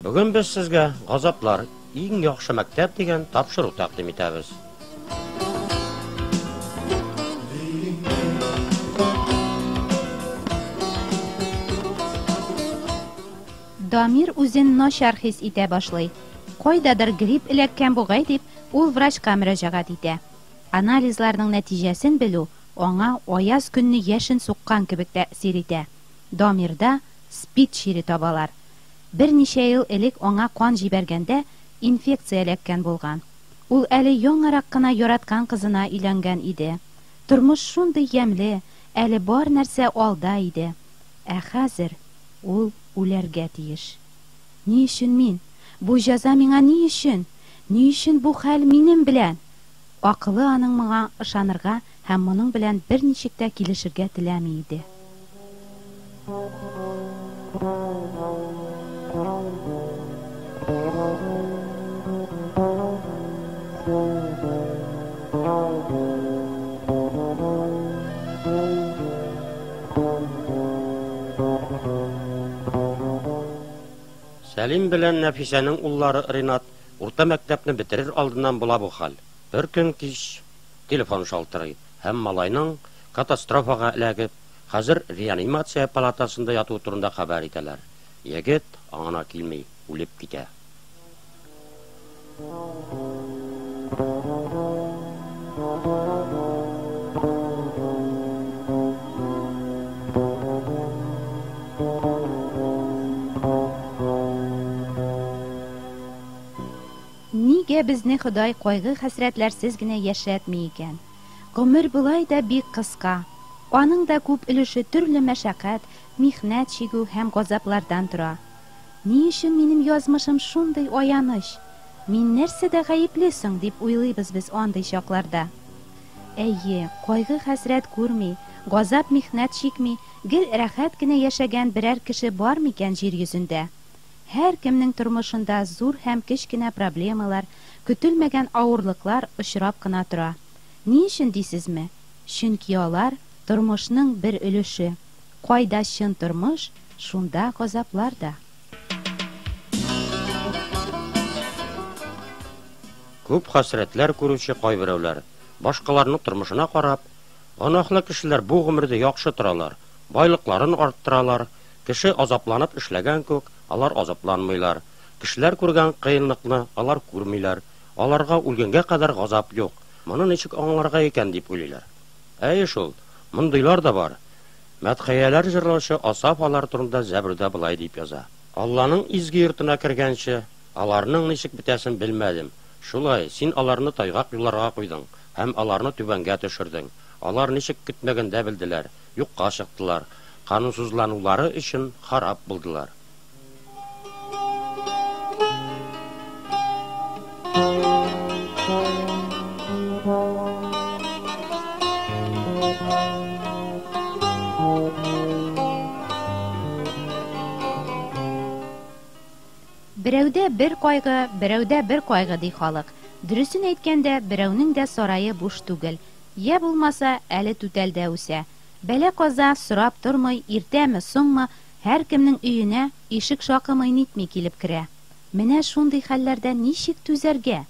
Бүген без сезгә Газаплар иң яхшы мәктәп дигән тапшыру тәкъдим итәбез. Дамир үзен начар хис итә башлый. Кайдадыр грипп эләккән бугай дип, ул врачка мөрәҗәгать итә. Анализларның нәтиҗәсен белү аңа аяз көнне яшен суккан кебек тәэсир итә. Дамирда СПИД чире табалар. Берничә ел элек аңа кан җибәргәндә инфекция эләккән булган. Ул әле яңарак кына яраткан кызына өйләнгән иде. Тормыш шундый ямьле, әле бар нәрсә алда иде. Ә хәзер ул үләргә тиеш. Ни өчен мин? Бу җәза миңа ни өчен? Ни өчен бу хәл минем белән? Акылы аның моңа ышанырга һәм моның белән берничек тә килешергә теләми иде. Сәлим белән Нәфисәнең уллары Ринат урта мәктәпне бетерер алдыннан була бу хәл. Бер көн кич телефон шалтырый һәм малайның катастрофага эләгеп, хәзер реанимация палатасында ятуы турында хәбәр итәләр. Егет аңына килми, үлеп китә. Нигә безне Ходай кайгы-хәсрәтләрсез генә яшәтми икән? Гомер болай да бик кыска. Аның да күп өлеше төрле мәшәкать, михнәт чигү һәм газаплардан тора. Ни өчен минем язмышым шундый аяныч? Мин нәрсәдә гаепле соң, дип уйлыйбыз без андый чакларда. Әйе, кайгы-хәсрәт күрми, газап-михнәт чикми, гел рәхәт кенә яшәгән берәр кеше бар микән җир йөзендә? Һәркемнең тормышында зур һәм кечкенә проблемалар, көтелмәгән авырлыклар очрап кына тора. Ни өчен дисезме? Чөнки алар, тормышның бер өлеше. Кайда чын тормыш, шунда газаплар да. Күп хәсрәтләр күрүче кайберәүләр, башкаларның тормышына карап, Гөнаһлы кешеләр бу гомердә яхшы торалар, байлыкларын арттыралар, кеше азапланып эшләгән күк, алар азапланмыйлар, кешеләр күргән кыенлыкны алар күрмиләр, аларга үлгәнгә кадәр газап юк, моны ничек аңларга икән, дип уйлыйлар. Әйе шул, мондыйлар да бар. Мәдхияләр җырлаучы Асаф алар турында Зәбурда болай дип яза, Алланың изге йортына кергәнче, аларның ничек бетәсен белмәдем. Шулай, син аларны тайгак юлларга куйдың һәм аларны түбәнгә төшердең. Алар ничек көтмәгәндә белделәр, юкка чыктылар, канунсызланулары өчен харап булдылар. Берәүдә бер кайгы, берәүдә бер кайгы, ди халык. Дөресен әйткәндә, берәүнең дә сарае буш түгел. Йә булмаса, әле түтәлдә үсә. Бәла-каза сорап тормый, иртәме, соңмы, һәркемнең өенә ишек шакымый-нитми килеп керә. Менә шундый хәлләрдә ничек түзәргә?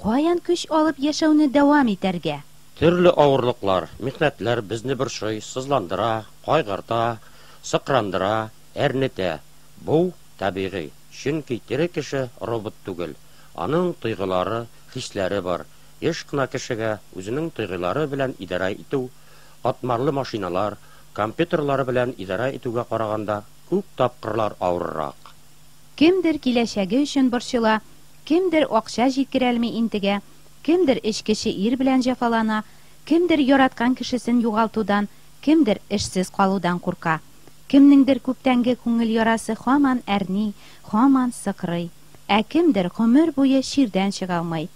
Каян көч алып яшәүне дәвам итәргә? Төрле авырлыклар, михнәтләр безне борчый, сызландыра, кайгырта, сыкрандыра, әрнетә. Бу, табигый, чөнки тере кеше робот түгел. Аның тойгылары, хисләре бар. Еш кына кешегә үзенең тойгылары белән идарә итү, катмарлы машиналар, компьютерлары белән идарә итүгә караганда күп тапкырлар авыррак. Кемдер киләчәге өчен борчыла, кемдер акча җиткерәлми интегә, кемдер эчкече ир белән җәфалана, кемдер яраткан кешесен югалтудан, кемдер эшсез калудан курка. Кемнеңдер күптәнге күңел ярасы һаман әрни, һаман сыкрый. Ә кемдер гомер буе чирдән чыга алмый.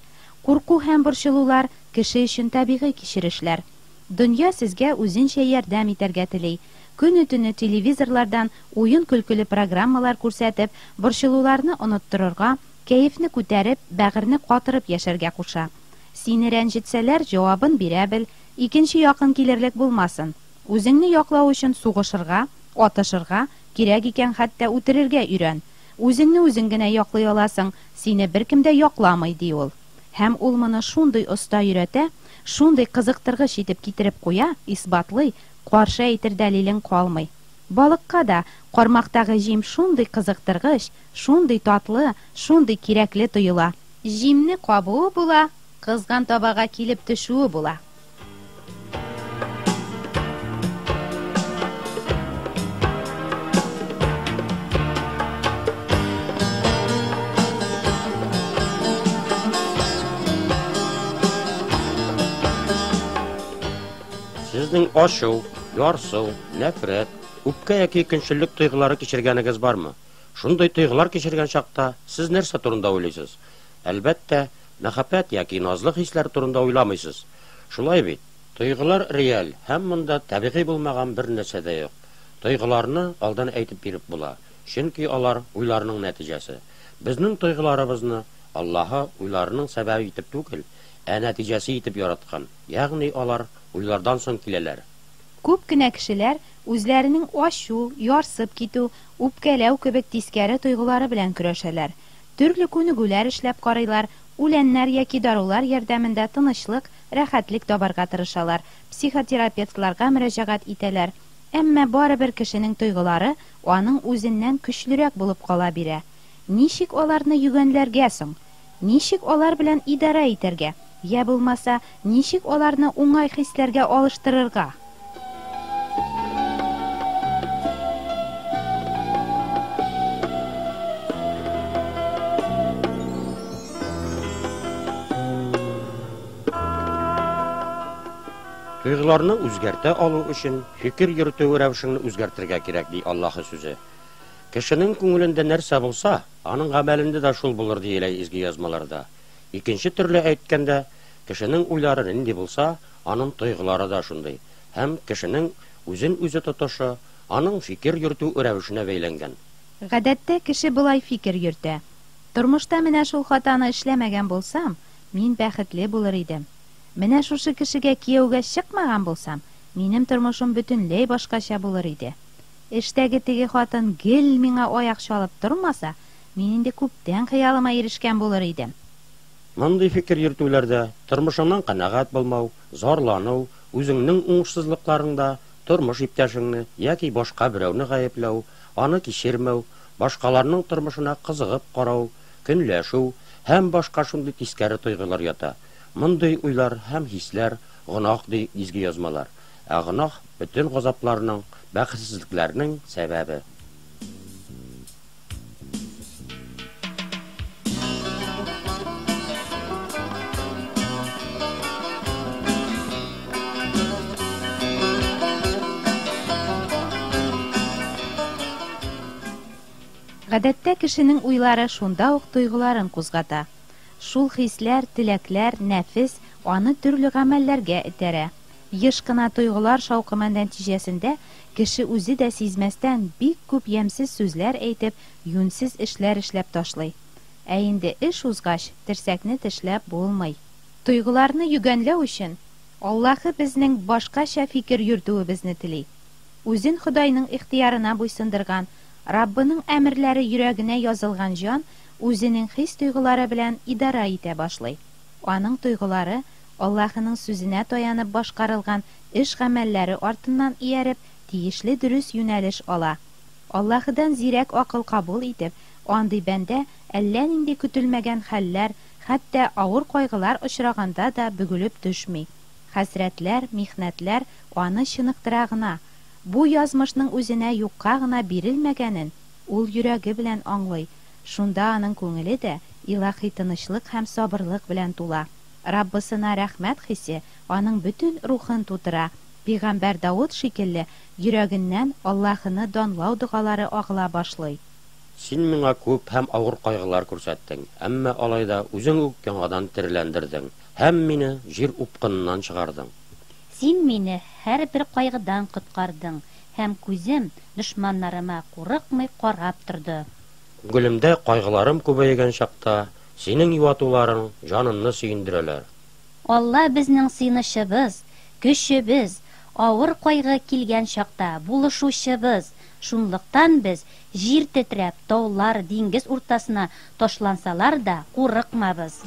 Курку һәм борчылулар кеше өчен табигый кичерешләр. Дөнья сезгә үзенчә ярдәм итәргә тели. Көне-төне телевизорлардан уен-көлкеле программалар күрсәтеп, борчылуларны оныттырырга, кәефне күтәреп, бәгырьне катырып яшәргә куша. Сине рәнҗетсәләр, җавабын бирә бел, икенче якын килерлек булмасын. Үзеңне яклау өчен сугышырга, атышырга, кирәк икән хәтта үтерергә өйрән. Үзеңне үзең генә яклый аласың, сине беркем дә якламый, ди ул. Һәм ул моны шундый оста өйрәтә, шундый кызыктыргыч итеп китереп куя, исбатлый, каршы әйтер дәлилең калмый. Балыкка да кармактагы җим шундый кызыктыргыч, шундый татлы, шундый кирәкле тоела. Җимне кабуы була, кызган табага килеп төшүе була. Сезнең ачу, ярсу, нәфрәт, үпкә яки көнчеллек тойгылары кичергәнегез бармы? Шундый тойгылар кичергән чакта сез нәрсә турында уйлыйсыз? Әлбәттә, мәхәббәт яки назлы хисләр турында уйламыйсыз. Шулай бит? Тойгылар реаль һәм монда табигый булмаган бер нәрсә дә юк. Тойгыларны алдан әйтеп биреп була, чөнки алар уйларның нәтиҗәсе. Безнең тойгыларыбызны Аллаһы уйларының сәбәбе итеп түгел, ә нәтиҗәсе итеп яраткан, ягъни алар уйлардан соң киләләр. Күп кенә кешеләр үзләренең ачу, ярсып китү, үпкәләү кебек тискәре тойгылары белән көрәшәләр. Төрле күнегүләр эшләп карыйлар, үләннәр яки дарулар ярдәмендә тынычлык, рәхәтлек табарга тырышалар, психотерапевтларга мөрәҗәгать итәләр. Әмма барыбер кешенең тойгылары аның үзеннән көчлерәк булып кала бирә. Ничек аларны йөгәнләргә соң? Ничек алар белән идарә итәргә? Йә булмаса, ничек аларны уңай хисләргә алыштырырга? Тойгыларны үзгәртә алу өчен фикер йөртү рәвешеңне үзгәртергә кирәк, ди Аллаһы сүзе. Кешенең күңелендә нәрсә булса, аның гамәлендә дә шул булыр, диелә изге язмаларда. Икенче төрле әйткәндә, кешенең уйлары нинди булса, аның тойгылары да шундый. Һәм кешенең үзен үзе тотышы аның фикер йөртү рәвешенә бәйләнгән. Гадәттә кеше болай фикер йөртә. Тормышта менә шул хатаны эшләмәгән булсам, мин бәхетле булыр идем. Менә шушы кешегә кияүгә чыкмаган булсам, минем тормышым бөтенләй башкача булыр иде. Эштәге теге хатын гел миңа аяк чалып тормаса, мин инде күптән хыялыма ирешкән булыр идем. Мондый фикер йөртүләрдә тормышыңнан канәгать булмау, зарлану, үзеңнең уңышсызлыкларыңда тормыш иптәшеңне яки башка берәүне гаепләү, аны кичермәү, башкаларның тормышына кызыгып карау, көнләшү һәм башка шундый тискәре тойгылар ята. Мондый уйлар һәм хисләр гөнаһ, ди изге язмалар. Ә гөнаһ бөтен газапларның, бәхетсезлекләрнең сәбәбе. Гадәттә кешенең уйлары шунда ук тойгыларын кузгата. Шул хисләр, теләкләр, нәфес аны төрле гамәлләргә этәрә. Еш кына тойгылар шаукымы нәтиҗәсендә кеше үзе дә сизмәстән бик күп ямьсез сүзләр әйтеп, юньсез эшләр эшләп ташлый. Ә инде эш узгач, терсәкне тешләп булмый. Тойгыларны йөгәнләү өчен Аллаһы безнең башкача фикер йөртүебезне тели. Үзен Ходайның ихтыярына буйсындырган, Раббының әмерләре йөрәгенә язылган җан үзенең хис-тойгылары белән идарә итә башлый. Аның тойгылары Аллаһының сүзенә таянып башкарылган эш-гамәлләре артыннан ияреп, тиешле дөрес юнәлеш ала. Аллаһыдан зирәк акыл кабул итеп, андый бәндә әллә нинди көтелмәгән хәлләр, хәтта авыр кайгылар очраганда да бөгелеп төшми. Хәсрәтләр, михнәтләр аны чыныктыра гына. Бу язмышның үзенә юкка гына бирелмәгәнен ул йөрәге белән аңлый. Шунда аның күңеле дә илаһи тынычлык һәм сабырлык белән тула. Раббысына рәхмәт хисе аның бөтен рухын тутыра. Пәйгамбәр Давыт шикелле йөрәгеннән Аллаһыны данлау догалары агыла башлый. Син миңа күп һәм авыр кайгылар күрсәттең, әмма алай да үзең үк яңадан тереләндердең һәм мине җир упкыныннан чыгардың. Син мине һәрбер кайгыдан коткардың, һәм күзем дошманнарыма курыкмый карап торды. Күңелемдә кайгыларым күбәйгән чакта, синең юатуларың җанымны сөендерәләр. Алла безнең сыенычыбыз, көчебез, авыр кайгы килгән чакта булышучыбыз. Шунлыктан без Җир тетрәп, таулар диңгез уртасына ташлансалар да, курыкмабыз.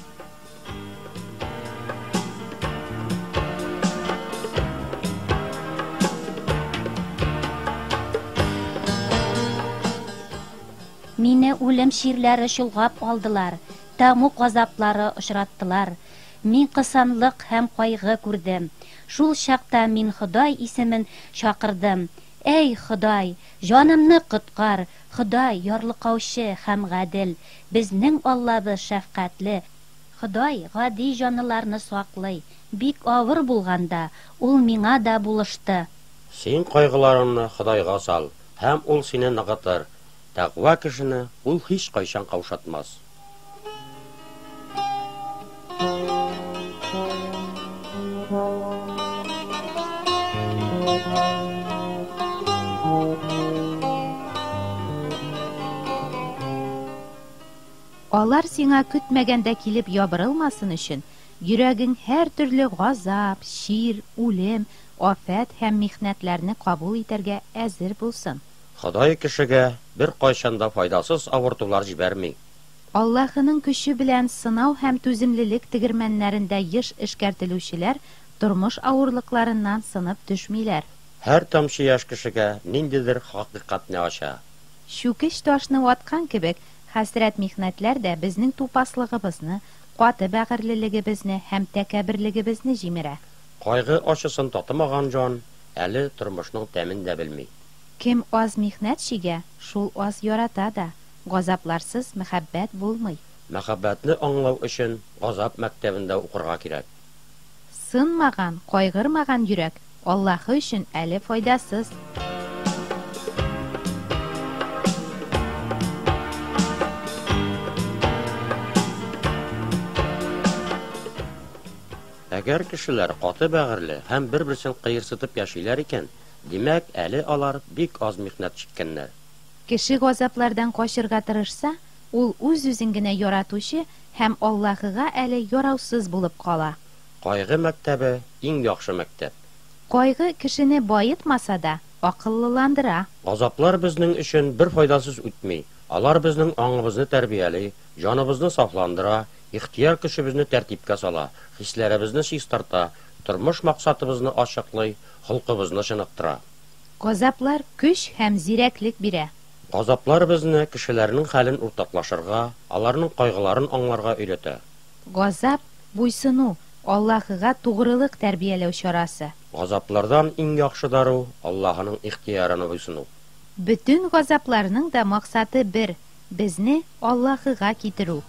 Мине үлем чирләре чолгап алдылар, тәмуг газаплары очраттылар. Мин кысанлык һәм кайгы күрдем. Шул чакта мин Ходай исемен чакырдым, Әй, Ходай, җанымны коткар! Ходай, ярлыкаучы һәм гадел, безнең Аллабыз шәфкатьле. Ходай гади җанлыларны саклый, бик авыр булганда, Ул миңа да булышты. Син кайгыларыңны Ходайга сал, һәм Ул сине ныгытыр, тәкъва кешене Ул һичкайчан каушатмас. Алар сиңа көтмәгәндә килеп ябырылмасын өчен, йөрәгең һәртөрле газап, чир, үлем, афәт һәм михнәтләрне кабул итәргә әзер булсын. Ходай кешегә беркайчан да файдасыз авыртулар җибәрми. Аллаһының көче белән сынау һәм түземлелек тегермәннәрендә еш эшкәртелүчеләр тормыш авырлыкларыннан сынып төшмиләр. Һәр тамчы яшь кешегә ниндидер хакыйкатьне ача. Чүкеч ташны ваткан кебек, хәсрәт-михнәтләр дә безнең тупаслыгыбызны, каты бәгырьлелегебезне һәм тәкәбберлегебезне җимерә. Кайгы ачысын татымаган җан әле тормышның тәмен дә белми. Кем аз михнәт чигә, шул аз ярата да. Газапларсыз мәхәббәт булмый. Мәхәббәтне аңлау өчен газап мәктәбендә укырга кирәк. Сынмаган, кайгырмаган йөрәк Аллаһы өчен әле файдасыз. Әгәр кешеләр каты бәгырьле һәм бер-берсен кыерсытып яшиләр икән, димәк, әле алар бик аз михнәт чиккәннәр. Кеше газаплардан качырга тырышса, ул үз-үзен генә яратучы һәм Аллаһыга әле яраусыз булып кала. Кайгы мәктәбе, иң яхшы мәктәп. Кайгы кешене баетмаса да, акыллыландыра. Газаплар безнең өчен бер файдасыз үтми. Алар безнең аңыбызны тәрбияли, җаныбызны сафландыра, ихтыяр көчебезне тәртипкә сала, хисләребезне чистарта, тормыш максатыбызны ачыклый, холкыбызны чыныктыра. Газаплар көч һәм зирәклек бирә. Газаплар безне кешеләрнең хәлен уртаклашырга, аларның кайгыларын аңларга өйрәтә. Газап, буйсыну, Аллаһыга тугрылык тәрбияләү чарасы. Газаплардан иң яхшы дару, Аллаһының ихтыярына буйсыну. Бөтен газапларның да максаты бер, безне Аллаһыга китерү.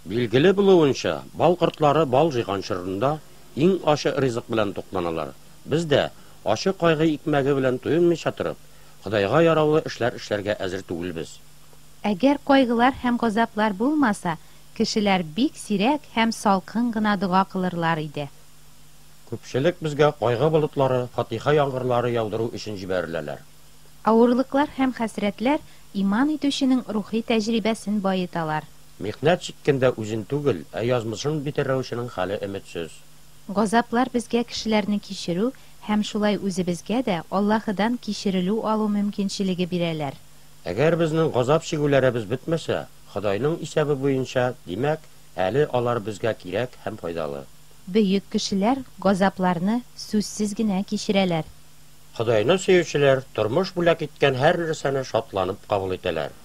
Билгеле булуынча, бал кортлары бал җыйган чорында иң ачы ризык белән тукланалар. Без дә, ачы кайгы икмәге белән туенмыйча торып, Ходайга яраулы эшләр эшләргә әзер түгелбез. Әгәр кайгылар һәм газаплар булмаса, кешеләр бик сирәк һәм салкын гына дога кылырлар иде. Күпчелек безгә кайгы болытлары, фатиха яңгырлары яудыру өчен җибәреләләр. Авырлыклар һәм хәсрәтләр иман итүченең рухи тәҗрибәсен баеталар. Михнәт чиккәндә үзен түгел, ә язмышын битәрләүченең хәле өметсез. Газаплар безгә кешеләрне кичерү һәм шулай үзебезгә дә Аллаһыдан кичерелү алу мөмкинчелеге бирәләр. Әгәр безнең газап чигүләребез бетмәсә, Ходайның исәбе буенча, димәк, әле алар безгә кирәк һәм файдалы. Бөек кешеләр газапларны сүзсез генә кичерәләр. Ходайны сөючеләр тормыш бүләк иткән һәр нәрсәне шатланып кабул итәләр.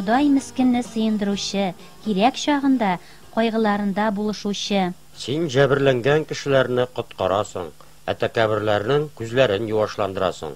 Ходай мескенне сыендыручы, кирәк чагында, кайгыларында булышучы. Син җәберләнгән кешеләрне коткарасың, ә тәкәбберләрнең күзләрен юашландырасың.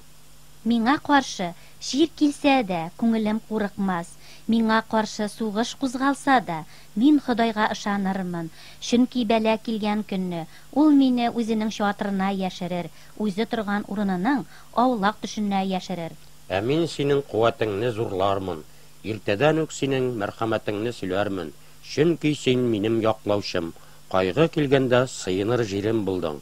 Миңа каршы чир килсә дә, күңелем курыкмас, миңа каршы сугыш кузгалса да, мин Ходайга ышанырмын, чөнки бәла килгән көнне Ул мине Үзенең чатырына яшерер, Үзе торган урынының аулак төшенә яшерер. Ә мин синең куәтеңне зурлармын, иртәдән үк синең мәрхәмәтеңне сөйләрмен. Чөнки син минем яклаучым, кайгы килгәндә сыеныр җирем булдың.